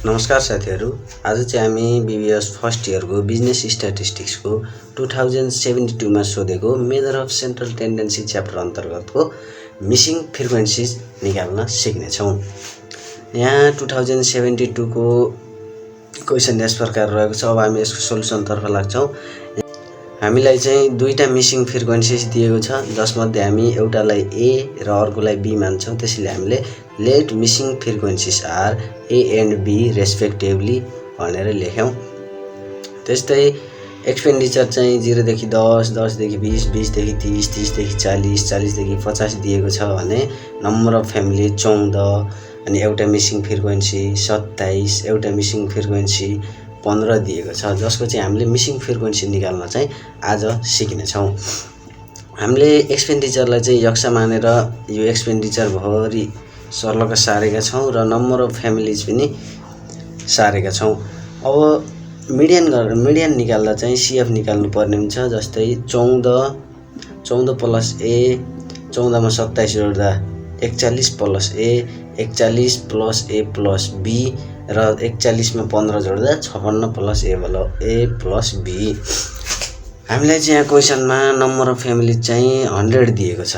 नमस्कार साथीहरु, आज चाहिँ हामी बीबीएस फर्स्ट इयरको बिजनेस स्ट्याटिस्टिक्सको 2072 मा सोधेको measure of central tendency chapter अन्तर्गतको मिसिङ फ्रिक्वेन्सीज निकाल्न सिक्ने छौं। यहाँ 2072 को क्वेशन यस प्रकार रहेको छ। अब हामी यसको सोलुसन तर्फ लाग्छौं। हामीलाई चाहिँ दुईटा मिसिङ फ्रिक्वेन्सीज दिएको छ, जसमध्ये हामी एउटालाई ए र अर्कोलाई बी मान्छौं। त्यसैले हामीले let missing frequencies are A and B respectively भनेर लेख्यौं। त्यस्तै एक्सपेन्डिचर चाहिँ 0 देखि 10, 10 देखि 20, 20 देखि 30, 30 देखि 40, 40 देखि 50 दिएको छ भने नम्बर अफ फ्यामिली 14 अनि एउटा मिसिङ फ्रिक्वेन्सी 27, एउटा मिसिङ फ्रिक्वेन्सी 15 दिएको छ, जसको चाहिँ हामीले मिसिङ फ्रिक्वेन्सी निकाल्न चाहिँ आज सिक्ने छौं। हामीले एक्सपेन्डिचरलाई चाहिँ यक्ष मानेर यो एक्सपेन्डिचर भरि सर्लक सारेका छौं र नम्बर अफ फ्यामिलीज पनि सारेका छौं। अब मिडियन निकाल्दा चाहिँ सीएफ निकाल्नु पर्ने हुन्छ। जस्तै 14 प्लस ए, 14 मा 27 जोड्दा 41 plus A, 41 plus A plus B र 41 मा 15 जोड्दा 56 प्लस ए प्लस बी। हामीलाई चाहिँ यहाँ क्वेशनमा नम्बर अफ फ्यामिली चाहिँ 100 दिएको छ।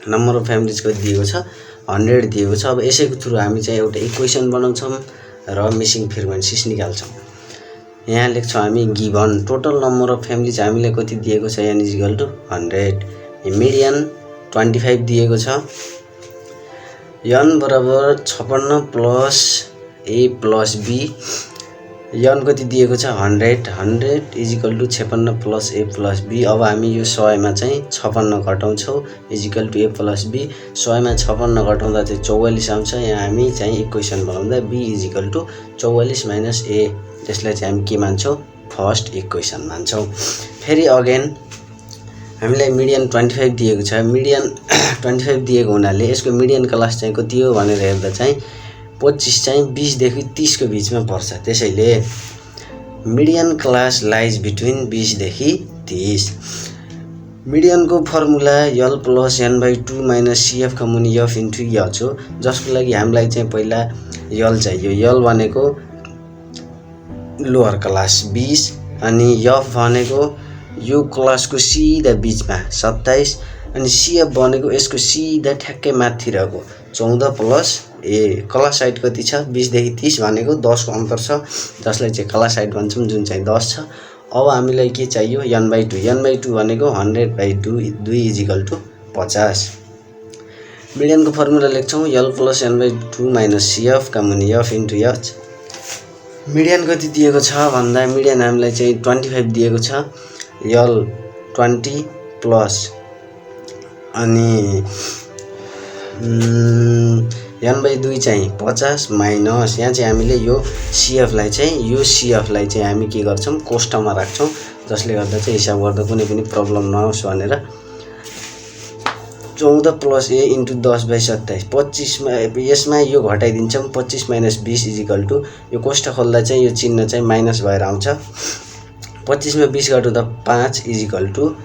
नम्बर अफ फ्यामिलीज कति दिएको छ? 100 दिएको छ। अब यसैको थ्रु हामी चाहिँ एउटा इक्वेसन बनाउँछौं र मिसिङ फ्रिक्वेन्सीज निकाल्छौं। यहाँ लेख्छौं हामी given total number of families हामीले कति दिएको छ n = 100, मिडियन 25 दिएको छ, n बराबर 56 plus A plus B, n कति दिएको छ 100, 100 = 56 प्लस ए प्लस बी। अब हामी यो 100 मा चाहिँ 56 घटाउँछौं = ए प्लस बी। 100 मा 56 घटाउँदा चाहिँ 44 आउँछ। यहाँ हामी चाहिँ इक्वेसन बनाउँदा b = 44 माइनस ए, त्यसलाई चाहिँ हामी के मान्छौं? First equation मान्छौं। फेरि अगेन हामीलाई मिडियन 25 दिएको छ। मिडियन 25 दिएको हुनाले यसको मिडियन क्लास चाहिँ कति हो भनेर हेर्दा चाहिँ 25 चाहिँ 20 देखि 30 को बीचमा पर्छ। त्यसैले मिडियन क्लास लाइज बिट्विन 20 देखि 30। मिडियन को फर्मुला l + n/2 - cf का मुनि f * h हो, जसको लागि हामीलाई चाहिँ पहिला l चाहियो। l भनेको लोअर क्लास 20 अनि f भनेको यो क्लासको सिधा बीचमा 27 अनि cf भनेको यसको सिधा ठ्याक्कै माथि रहेको 14 प्लस ए। क्लास साइड कति छ? 20 देखि 30 भनेको 10 को अन्तर छ, जसलाई चाहिँ क्लास साइड भन्छौं, जुन चाहिँ 10 छ। अब हामीलाई के चाहियो? n/2। n/2 भनेको 100/2 = 50। मिडियन को फर्मुला लेख्छौं l + n/2 - cf का मुनि f * h। मिडियन कति दिएको छ भन्दा मिडियन हामीलाई चाहिँ 25 दिएको छ। l 20 प्लस अनि n/2 चाहिँ 50 माइनस यहाँ चाहिँ हामीले यो cf लाई चाहिँ हामी के गर्छौं? कोष्ठकमा राख्छौं, जसले गर्दा चाहिँ हिसाब गर्दा कुनै पनि प्रब्लम नहोस् भनेर। 14 प्लस ए * 10/27। 25 मा यसमा यो घटाइदिन्छौं। 25 - 20 = यो कोष्ठक खोल्दा चाहिँ यो चिन्ह चाहिँ माइनस भएर आउँछ। 25 मा 20 घटाउँदा 5 =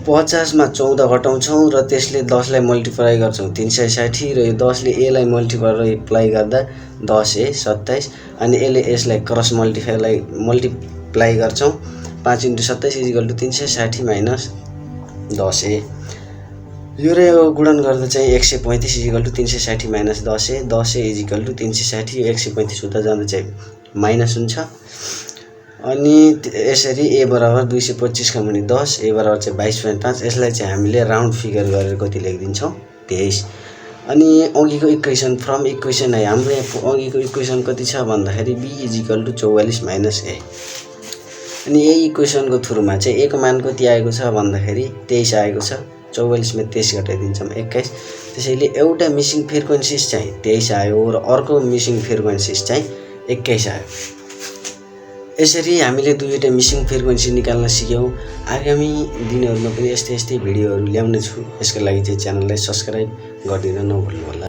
50 मा 14 घटाउँछौं र त्यसले 10 लाई मल्टिप्लाई गर्छौं 360 र यो 10 ले ए लाई मल्टिप्लाई गर्दा 10 ए 27 अनि यसलाई क्रस मल्टिप्लाई गर्छौं। 5 * 27 = 360 माइनस 10 ए। यो र यो गुणन गर्दा चाहिँ 135 = 360 माइनस 10 ए। 10 ए = 360, यो 135 हुँदा जाँदा चाहिँ माइनस हुन्छ। अनि यसरी a बराबर 225 का मुनि 10, a बराबर चाहिँ 22.5। यसलाई चाहिँ हामीले राउन्ड फिगर गरेर कति लेखिदिन्छौं? 23। अनि अघिको इक्वेसन फ्रम इक्वेसन है, हाम्रो यहाँ अघिको इक्वेसन कति छ भन्दाखेरि b = 44 माइनस a। अनि यही इक्वेसनको थ्रुमा चाहिँ a को मान कति आएको छ भन्दाखेरि 23 आएको छ। 44 मा 23 घटाइदिन्छौं 21। त्यसैले एउटा मिसिङ फ्रिक्वेन्सीज चाहिँ 23 आयो र अर्को मिसिङ फ्रिक्वेन्सीज चाहिँ 21 आयो। यसरी हामीले दुईवटा मिसिङ फ्रिक्वेन्सी निकाल्न सिक्यौं। आगामी दिनहरुमा पनि यस्तै भिडियोहरु ल्याउने छु। यसको लागि चाहिँ च्यानललाई सब्स्क्राइब गरिदिन नभुल्नु होला।